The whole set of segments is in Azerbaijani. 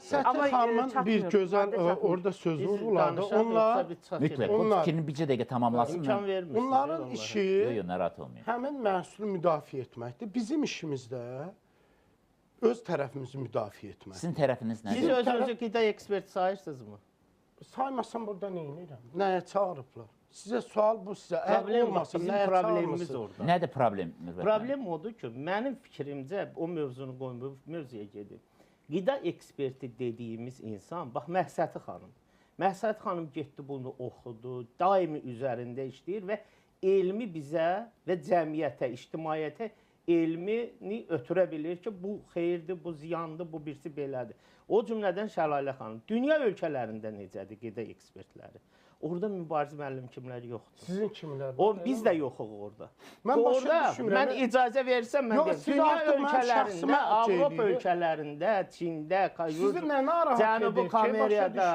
Sətir xanımın bir gözəl orada sözü vurğuladı. Onlar mütləq bu fikrini bircə dəqiqə tamamlasın. İmkan vermirsiniz. Onların işi narahat olmayın. Həmin məhsulu müdafiə etməkdir. Bizim işimiz də öz tərəfimizi müdafiə etmək. Sizin tərəfiniz nədir? Siz özünüzü qida eksperti sayırsınızmı? Saymasam burada nə edirəm? Nəyə çağırıblar? Sizə sual bu sizə. Problem olmasın, bizim problemimiz orada. Nədir problem? Problem odur ki, mənim fikrimcə o mövzunu qoyun, bu mövzuya gedin. Qida eksperti dediyimiz insan, bax Məhsəti xanım. Məhsəti xanım getdi bunu oxudu, daimi üzərində işləyir və elmi bizə və cəmiyyətə, ictimaiyyətə elmini ötürə bilir ki, bu xeyirdir, bu ziyandır, bu birisi belədir. O cümlədən Şəlalə xanım, dünya ölkələrində necədir qida ekspertləri? Orada Mübariz müəllim kimləri yoxdur. Sizin kimlər? O, biz də yoxuq orada. Mən başa düşmürəm. Mən icazə versəm, mən deyim. Dünya ölkələrində, Avropa ölkələrində, Çində, Cənubi Kameriyada,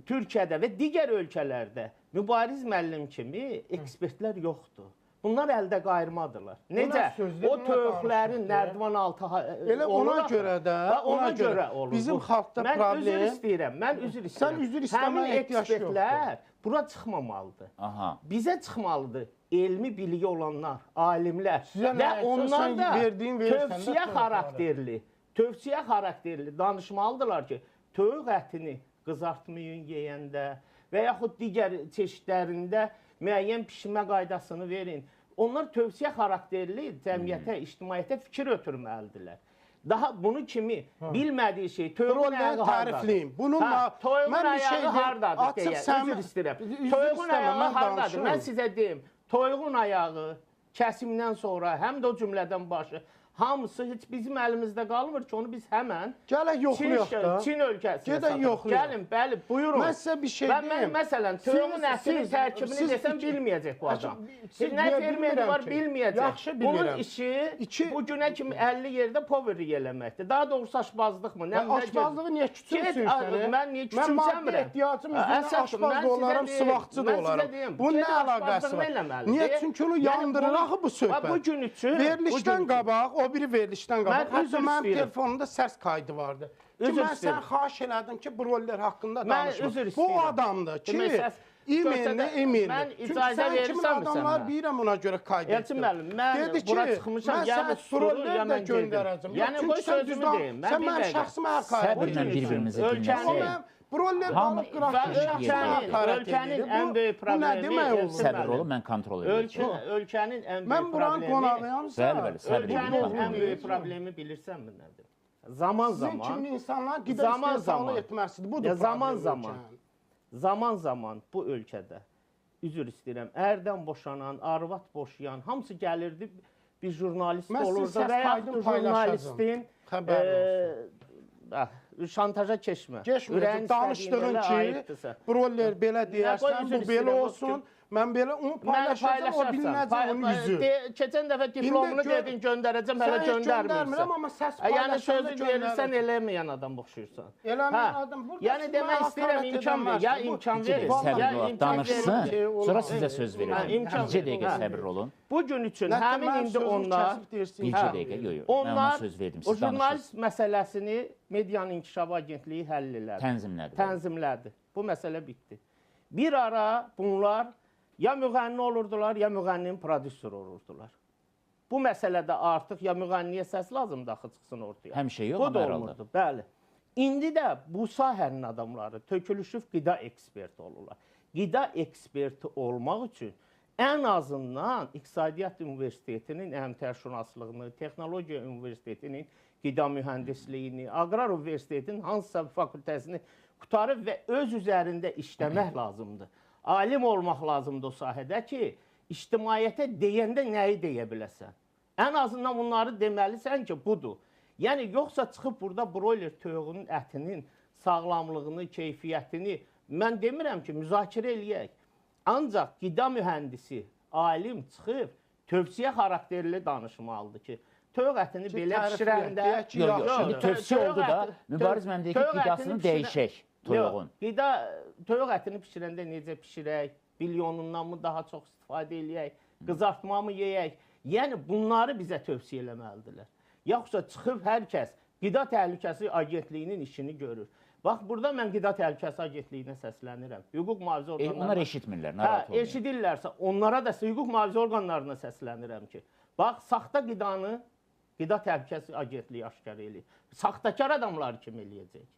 Türkiyədə və digər ölkələrdə Mübariz müəllim kimi ekspertlər yoxdur. Bunlar əldə qayırmadırlar. Necə? O toyuqların nərdivan altı elə ona görə də, ona görə olur. Bizim xalqda problem. Mən üzr istəyirəm. Mən üzr istəyirəm. Sən üzr istəməyə ehtiyac yoxdur. Həmin ekspertlər bura çıxmamalıdır. Bizə çıxmalıdır. Elmi biliyi olanlar, alimlər və onlar da tövsiyə xarakterli, danışmalıdırlar ki, toyuq ətini qızartmayın yeyəndə və yaxud digər çeşidlərində müəyyən pişirmə qaydasını verin. Onlar tövsiyə xarakterli cəmiyyətə, ictimaiyyətə fikir ötürməlidirlər. Daha bunu kimi bilmədiyi şey, toyuğun ayağı hardadır? Toyuğun ayağı hardadır deyə, üzr istəyirəm. Toyuğun ayağı hardadır? Mən sizə deyim, toyuğun ayağı kəsimdən sonra, həm də o cümlədən başı, hamısı heç bizim əlimizdə qalmır ki, onu biz həmən gələk yoxlayaq da. Çin ölkəsinə satırıq. Gəlin, bəli, buyurun. Mən sizə bir şey deyim. Məsələn, toyuğun ətinin tərkibini desəm bilməyəcək bu adam. Nə fermeri var, bilməyəcək. Yaxşı bilirəm. Bunun işi bu günə kimi 50 yerdə poverlik eləməkdir. Daha doğrusu aşbazlıqmı? Aşbazlığı niyə küçümsürsən? Mən niyə küçümsəmirəm? Mən maddi ehtiyacım üzrə aşbaz da olaram, sıvaqçı da olaram. Bunun nə əlaqəsi var? Niyə? Çünki onu yandırır axı bu söhbət. Bu gün üçün verilişdən qabaq, o biri verilişdən qabaq. Hətta mənim telefonumda səs kaydı vardı. Ki, mən sən xahiş elədim ki, broller haqqında danışma. Bu adamdır ki, e-mailini, e-mailini. Çünki sən kimin adamlar bilirəm ona görə kaydı etdim. Elçin müəllim, mən bura çıxmışam, mən sənə broller də göndərəcəm. Yəni, qoy sözümü deyim. Sən mənim şəxsimə həqarət Səbirlə bir-birimizi dinləsək. Broller qalıb qıraqda şəxsimə həqarət edir. Ölkənin ən böyük problemi... Bu nə demək olur? Səbir olun, mən kontrol edəcəm. Ölkənin ən böyük problemi... Mən buranın qonağıyamsa... Bəli, bəli, səbir olun. Ölkənin ən böyük problemi bilirsənmi nədir? Zaman-zaman... Sizin kimi insanlar qida istehsalı etməsidir. Budur problem ölkənin. Zaman-zaman bu ölkədə, üzr istəyirəm, ərdən boşanan, arvad boşayan, hamısı gəlirdi, bir jurnalist olurdu və yaxud jurnalistin... Şantaja keçmə. Keçməyəcək. Danışdığın ki, broller belə deyərsən, bu belə olsun, mən belə onu paylaşacağam, o bilinəcək onun yüzü. Keçən dəfə diplomunu dedin, göndərəcəm, hələ göndərmirəm. Göndərmirəm, amma səs paylaşanda Yəni sözü verirsən, eləməyən adam oxşuyursan. Eləməyən adam. Yəni demək istəyirəm, imkan ver. Ya imkan verir, ya imkan verir. Danışsın, sonra sizə söz verəcəm. Bircə dəqiqə səbir olun. Bu gün üçün həmin indi onlar, bircə dəqiqə, yox, yox, mən ona söz verdim, o jurnalist məsələsini Medianın İnkişafı Agentliyi həll elədi. Tənzimlədi. Tənzimlədi. Bu məsələ bitdi. Bir ara bunlar ya müğənni olurdular, ya müğənninin prodüseri olurdular. Bu məsələdə artıq ya müğənniyə səs lazımdır axı çıxsın ortaya. Həmişə yox, bu da olmurdu. Bəli. İndi də bu sahənin adamları tökülüşüb qida eksperti olurlar. Qida eksperti olmaq üçün ən azından İqtisadiyyat Universitetinin əmtərşünaslığını, Texnologiya Universitetinin qida mühəndisliyini, Aqrar Universitetinin hansısa fakültəsini qutarıb və öz üzərində işləmək lazımdır. Alim olmaq lazımdır o sahədə ki, ictimaiyyətə deyəndə nəyi deyə biləsən. Ən azından bunları deməlisən ki, budur. Yəni, yoxsa çıxıb burada broiler toyuğunun ətinin sağlamlığını, keyfiyyətini mən demirəm ki, müzakirə eləyək. Ancaq qida mühəndisi, alim çıxıb tövsiyə xarakterli danışmalıdır ki, toyuq ətini belə pişirəndə... Yox, yox, şimdi tövsiyə oldu da, Mübariz müəllim deyir ki, qidasını dəyişək toyuğun. Qida, toyuq ətini pişirəndə necə pişirək, bilyonundan mı daha çox istifadə eləyək, qızartma mı yeyək? Yəni, bunları bizə tövsiyə eləməlidirlər. Yoxsa çıxıb hər kəs Qida Təhlükəsi Agentliyinin işini görür. Bax, burada mən Qida Təhlükəsi Agentliyinə səslənirəm. Hüquq mühafizə orqanlarına... Onlar eşitmirlər, narahat olmayın. Eşidirlərsə, onlara da hüquq mühafizə orqanlarına səslənirəm ki, bax, saxta qidanı Qida Təhlükəsi Agentliyi aşkar eləyir. Saxtakar adamlar kim eləyəcək?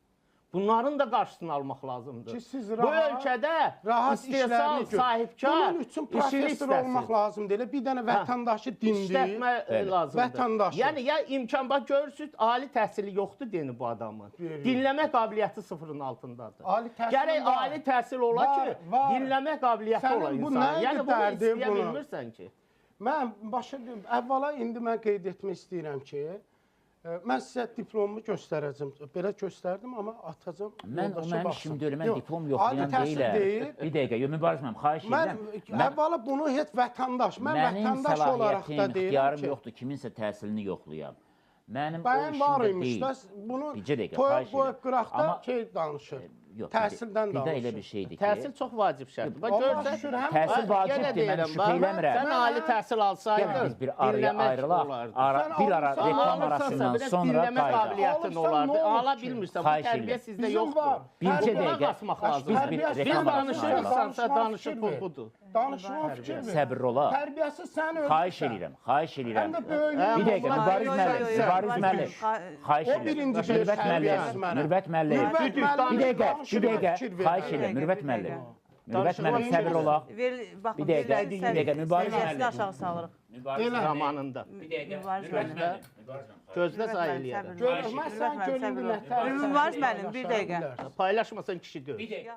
Bunların da qarşısını almaq lazımdır. Ki siz bu rahat, ölkədə rahat istehsal sahibkar bunun üçün professor olmaq lazımdır. Elə bir dənə vətəndaşı dindir. İşlətmə lazımdır. Vətəndaşı. Yəni ya imkan, bax görürsünüz, ali təhsili yoxdur deyini bu adamın. Dinləmə qabiliyyəti sıfırın altındadır. Ali təhsil Gərək var. ali təhsil ola ki, var. Dinləmə qabiliyyəti Sənin ola bu insanın. nə Yəni idi bunu dərdi istəyə bunu? bilmirsən ki. Mən başa düşürəm. Əvvəla indi mən qeyd etmək istəyirəm ki, mən sizə diplomumu göstərəcəm. Belə göstərdim, amma atacam. Mən o mənim işim deyil, mən Yox, diplom yoxlayan ali təhsil deyiləm. deyil. Bir dəqiqə, yox, Mübariz müəllim, xahiş Mən edirəm. əvvəla bunu heç vətəndaş, mən Mənim vətəndaş olaraq da səlahiyyətim, deyirəm ixtiyarım ki, yoxdur kiminsə təhsilini yoxlayam. Mənim o Bəyin işim var də imiş deyil. də, bunu Bircə dəqiqə, toyuq xahiş qoyub edirəm. qıraqda Amma- şey danışır. Yox, Təhsildən qida danışır. elə bir şeydir ki, Təhsil çox vacib şərtdir. Bax Allah görsən, şükür, həm Təhsil Bax, vacibdir, yenə mən deyirəm, şübhə bax, eləmirəm. Sən ali təhsil alsaydın, Gəlin biz bir araya dinləmək ayrılaq. olardı. Sən Bir ara alırsan, reklam Alırsansa arasından biraz sonra dinləmə qayıdaq. qabiliyyətin Alırsan, olardı. nə olur Ala ki? bilmirsən, bu Xahiş tərbiyə edirəm. sizdə Bizim yoxdur. var. Bircə Qulaq dəqiqə, asmaq biz lazımdır. bir Biz reklam arasına ayrılaq. danışırsansa danışır, bu budur. Danışma fikir ver. Səbirli olaq. Tərbiyəsiz sən özünsən. Xahiş eləyirəm, xahiş eləyirəm. Həm də böyük. Bir dəqiqə, Yox, Mübariz yox, müəllim, yox, Mübariz yox. müəllim. Xahiş O eləyirəm. birinci bir Mürvət müəllim, tərbiyəsiz mənə. Mürvət müəllim. Mürvət Bir müəllim dəqiqə, danışır, bir dəqiqə, fikir ver. xahiş eləyirəm, Mürvət Bir müəllim. dəqiqə. Mürvət müəllim, səbir olaq. Baxın, Bir dəqiqə, bir dəqiqə, Mübariz səviyyəsini müəllim. aşağı salırıq. Mübariz müəllim. Zamanında. Bir dəqiqə, Mübariz Mürvət müəllim. müəllim. Mübariz müəllim. Gözlə Mürvət zayi müəllim, eləyərəm. səbirli olun. Görürəm, mən sən Mürvət müəllim, görün səbirli olun. nətər. Mübariz müəllim, bir dəqiqə. Paylaşmasan kişi deyil. Bir dəqiqə.